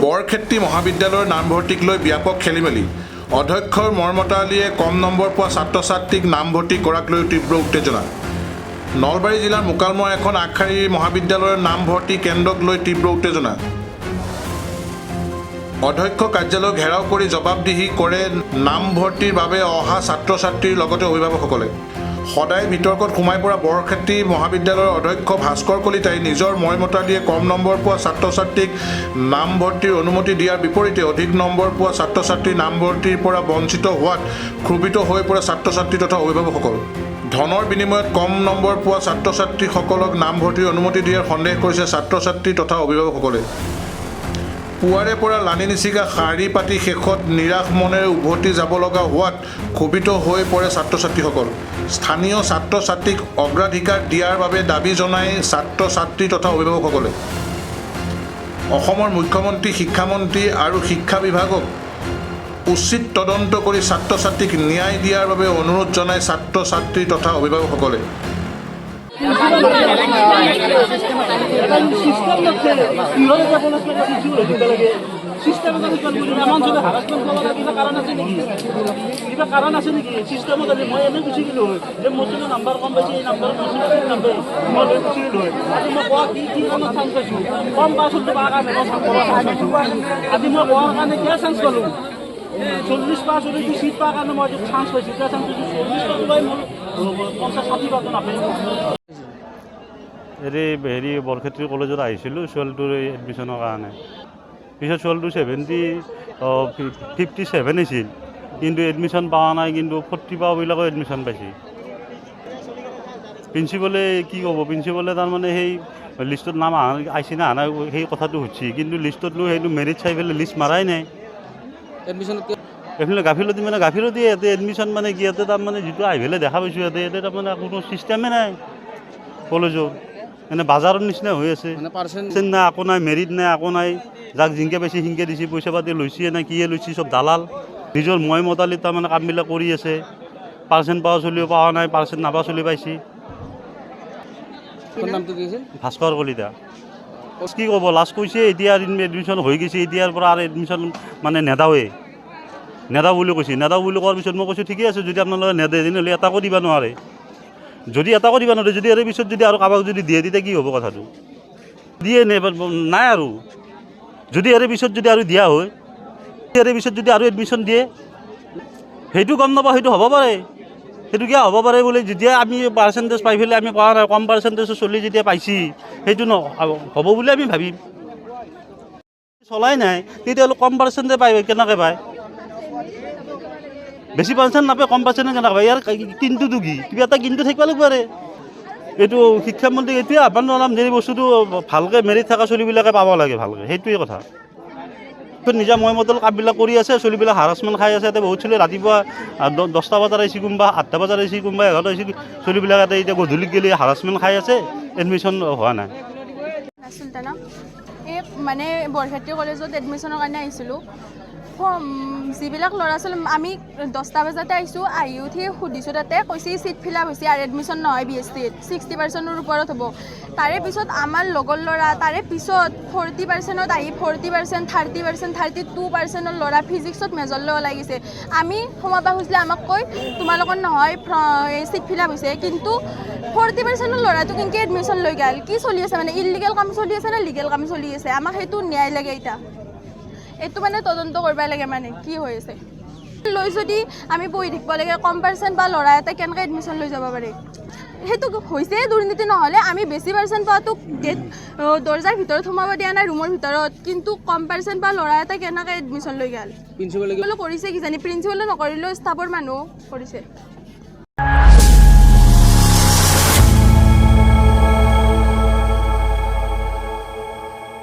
বৰক্ষেত্ৰী মহাবিদ্যালয়ৰ নামভৰ্তিক লৈ ব্যাপক খেলিমেলি। অধ্যক্ষৰ মইমতালিৰে কম নম্বৰ পোৱা ছাত্ৰ ছাত্ৰীক নামভৰ্তি কৰাক লৈ তীব্ৰ উত্তেজনা। নলবাৰী জিলাৰ মুকালমুৱাৰ এখন আগশাৰীৰ মহাবিদ্যালয়ৰ নামভৰ্তি কেন্দ্ৰক লৈ তীব্ৰ উত্তেজনা। অধ্যক্ষ কাৰ্যালয় ঘেৰাও কৰি জবাবদিহি কৰে নামভৰ্তিৰ বাবে অহা ছাত্ৰ ছাত্ৰীৰ লগতে অভিভাৱকসকলে। সদায় বিতৰ্কত সোমাই পৰা বৰক্ষেত্ৰী মহাবিদ্যালয়ৰ অধ্যক্ষ ভাস্কৰ কলিতাই নিজৰ মইমতালিৰে কম নম্বৰ পোৱা ছাত্ৰ ছাত্ৰীক নামভৰ্তিৰ অনুমতি দিয়াৰ বিপৰীতে অধিক নম্বৰ পোৱা ছাত্ৰ ছাত্ৰীৰ নামভৰ্তিৰ পৰা বঞ্চিত হোৱাত ক্ষোভিত হৈ পৰে ছাত্ৰ ছাত্ৰী তথা অভিভাৱকসকল। ধনৰ বিনিময়ত কম নম্বৰ পোৱা ছাত্ৰ ছাত্ৰীসকলক নামভৰ্তিৰ অনুমতি দিয়াৰ সন্দেহ কৰিছে ছাত্ৰ ছাত্ৰী তথা অভিভাৱকসকলে। পুৱাৰে পৰা লানি নিছিগা শাৰী পাতি শেষত নিৰাশ মনেৰে উভতি যাব লগা হোৱাত ক্ষোভিত হৈ পৰে ছাত্ৰ ছাত্ৰীসকল। স্থানীয় ছাত্ৰ ছাত্ৰীক অগ্ৰাধিকাৰ দিয়াৰ বাবে দাবী জনাই ছাত্ৰ ছাত্ৰী তথা অভিভাৱকসকলে। অসমৰ মুখ্যমন্ত্ৰী, শিক্ষামন্ত্ৰী আৰু শিক্ষা বিভাগক উচিত তদন্ত কৰি ছাত্ৰ ছাত্ৰীক ন্যায় দিয়াৰ বাবে অনুৰোধ জনাই ছাত্ৰ ছাত্ৰী তথা অভিভাৱকসকলে। চিষ্টেম নাথাকে কিহৰ? এটা কলেজ লাগে, প্ৰিন্সিপাল হৈ থাকিব লাগে। চিষ্টেম এটা কিমান কৰি ইমান চবে হাৰাচমেণ্ট কৰিব লাগে? কিবা কাৰণ আছে নেকি? কিবা কাৰণ আছে নেকি? চিষ্টেমত আজি মই এনেই গুচি গ'লো হয় যে মোৰ চবে নাম্বাৰ কম পাইছে, এই নাম্বাৰ মোৰ নাম্বাৰ মই লৈ গুচি গ'লো হয়। আজি মই কোৱা কি কি কাৰণত চান্স পাইছোঁ? কম পাছ হ'লটো পোৱাৰ কাৰণে মই কোৱাৰ চান্স পাইছোঁ। আজি মই কোৱাৰ কাৰণে কিয় চান্স পালোঁ? 40 পাছ হ'লে চিট পোৱাৰ কাৰণে মই আজি চান্স পাইছোঁ। কিয় চান্স পাইছোঁ? 40 পাছ পাই মোৰ 50 60 পাতো নাপায়। হেৰি, বৰক্ষেত্ৰী কলেজত আহিছিলোঁ ছোৱালীটোৰ এই এডমিশ্যনৰ কাৰণে। পিছত ছোৱালীটো 57 হৈছিল, কিন্তু এডমিশ্যন পোৱা নাই। কিন্তু 40 পোৱাবিলাকো এডমিশ্যন পাইছে। প্ৰিন্সিপালে কি ক'ব? প্ৰিন্সিপালে তাৰমানে সেই লিষ্টত নাম অহা আহিছে না অহা নাই, সেই কথাটো সুধিছে। কিন্তু লিষ্টতনো সেইটো মেৰিট চাই পেলাই লিষ্ট মাৰাই নাই। এডমিশ্যনত? এইফালে গাফিলতি, মানে গাফিলতি। ইয়াতে এডমিশ্যন মানে কি, ইয়াতে তাৰমানে যিটো আহি পেলাই দেখা পাইছোঁ, ইয়াতে তাৰমানে কোনো চিষ্টেমে নাই। কলেজত মানে বাজাৰৰ নিচিনা হৈ আছে। মানে পাৰ্চেণ্ট পাৰ্চেণ্ট নাই, একো নাই, মেৰিট নাই, একো নাই। যাক জিংকে পাইছে সিংকে দিছে, পইচা পাতি লৈছে নে কিয়ে লৈছে, চব দালাল। নিজৰ মইমতালিত তাৰমানে কামবিলাক কৰি আছে। পাৰ্চেণ্ট পোৱা চলিও পোৱা নাই, পাৰ্চেণ্ট নাপোৱা চলি পাইছে। নামটো কি আছিল? ভাস্কৰ কলিতা। কি ক'ব, লাষ্ট কৈছে, এতিয়া এডমিশ্যন হৈ গৈছে, এতিয়াৰ পৰা আৰু এডমিশ্যন মানে নেদাওৱে, নেদাও বুলি কৈছে। নেদাও বুলি কোৱাৰ পিছত মই কৈছোঁ, ঠিকে আছে, যদি আপোনালোকে নেদে তেনেহ'লে এটাকো দিব নোৱাৰে। যদি এটাকো দিব নোৱাৰে, যদি ইয়াৰে পিছত যদি আৰু কাৰোবাক যদি দিয়ে, তেতিয়া কি হ'ব কথাটো? দিয়ে নে নাই? আৰু যদি ইয়াৰে পিছত যদি আৰু দিয়া হয়, ইয়াৰে পিছত যদি আৰু এডমিশ্যন দিয়ে, সেইটো গম নাপাওঁ। সেইটো হ'ব পাৰে। সেইটো কিয় হ'ব পাৰে বুলি, যেতিয়া আমি পাৰ্চেণ্টেজ পাই পেলাই আমি পোৱা নাই, কম পাৰ্চেণ্টেজৰ চলি যেতিয়া পাইছি, সেইটো ন হ'ব বুলি আমি ভাবিম। চলাই নাই, তেতিয়াহ'লে কম পাৰ্চেণ্টে পায় কেনেকৈ পায়? বেছি পাৰ্চেণ্ট নাপায়, কম পাৰ্চেণ্টে কেনেকৈ পায়? ইয়াৰ কিন্তুটো কি? কিবা এটা কিন্তু থাকিব লাগিব পাৰে। এইটো শিক্ষামন্ত্ৰীক এইটোৱে আহ্বান জনাম যে এই বস্তুটো ভালকৈ মেৰিট থকা চলিবিলাকে পাব লাগে ভালকৈ, সেইটোৱে কথা। নিজা মইমতালিত কামবিলাক কৰি আছে, চলিবিলাক হাৰাচমেণ্ট খাই আছে। ইয়াতে বহুত চলি ৰাতিপুৱা 10টা বজাত আহিছে, কোনোবা 8টা বজাত আহিছে, কোনোবা 11টা আহিছে। চলিবিলাক ইয়াতে এতিয়া গধূলিক গ'লে হাৰাচমেণ্ট খাই আছে, এডমিশ্যন হোৱা নাই। চুলতানা। এই মানে বৰক্ষেত্ৰী কলেজত এডমিশ্যনৰ কাৰণে আহিছিলোঁ। ফৰ্ম যিবিলাক ল'ৰা ছোৱালী, আমি 10টা বজাতে আহিছোঁ। আহি উঠি সুধিছোঁ, তাতে কৈছে চিট ফিল আপ হৈছে আৰু এডমিশ্যন নহয়। বি এছ চিত 60 পাৰ্চেণ্টৰ ওপৰত হ'ব। তাৰে পিছত আমাৰ লগৰ ল'ৰা, তাৰে পিছত 40 পাৰ্চেণ্টত আহি 40%, 30%, 32 পাৰ্চেণ্টৰ ল'ৰা ফিজিক্সত মেজৰ লৈ ওলাই গৈছে। আমি সোমাব খুজিলে আমাক কয়, তোমালোকৰ নহয়, চিট ফিল আপ হৈছে। কিন্তু 40 পাৰ্চেণ্টৰ ল'ৰাটো কেনেকৈ এডমিশ্যন লৈ গ'ল? কি চলি আছে? মানে ইলিগেল কাম চলি আছে নে লিগেল কাম চলি আছে? আমাক সেইটো ন্যায় লাগে। এতিয়া এইটো মানে তদন্ত কৰিব লাগে, মানে কি হৈ আছে লৈ যদি আমি বহি থাকিব লাগে। কম পাৰ্চেণ্ট বা ল'ৰা এটা কেনেকৈ এডমিশ্যন লৈ যাব পাৰে? সেইটো হৈছে দুৰ্নীতি। নহ'লে আমি বেছি পাৰ্চেণ্ট পোৱাটোক গেট দৰ্জাৰ ভিতৰত সোমাব দিয়া নাই, ৰুমৰ ভিতৰত। কিন্তু কম পাৰ্চেণ্ট পোৱা ল'ৰা এটা কেনেকৈ এডমিশ্যন লৈ গ'ল? প্ৰিন্সিপালে? কৰিছে কিজানি, প্ৰিন্সিপালে নকৰিলেও ষ্টাফৰ মানুহ কৰিছে।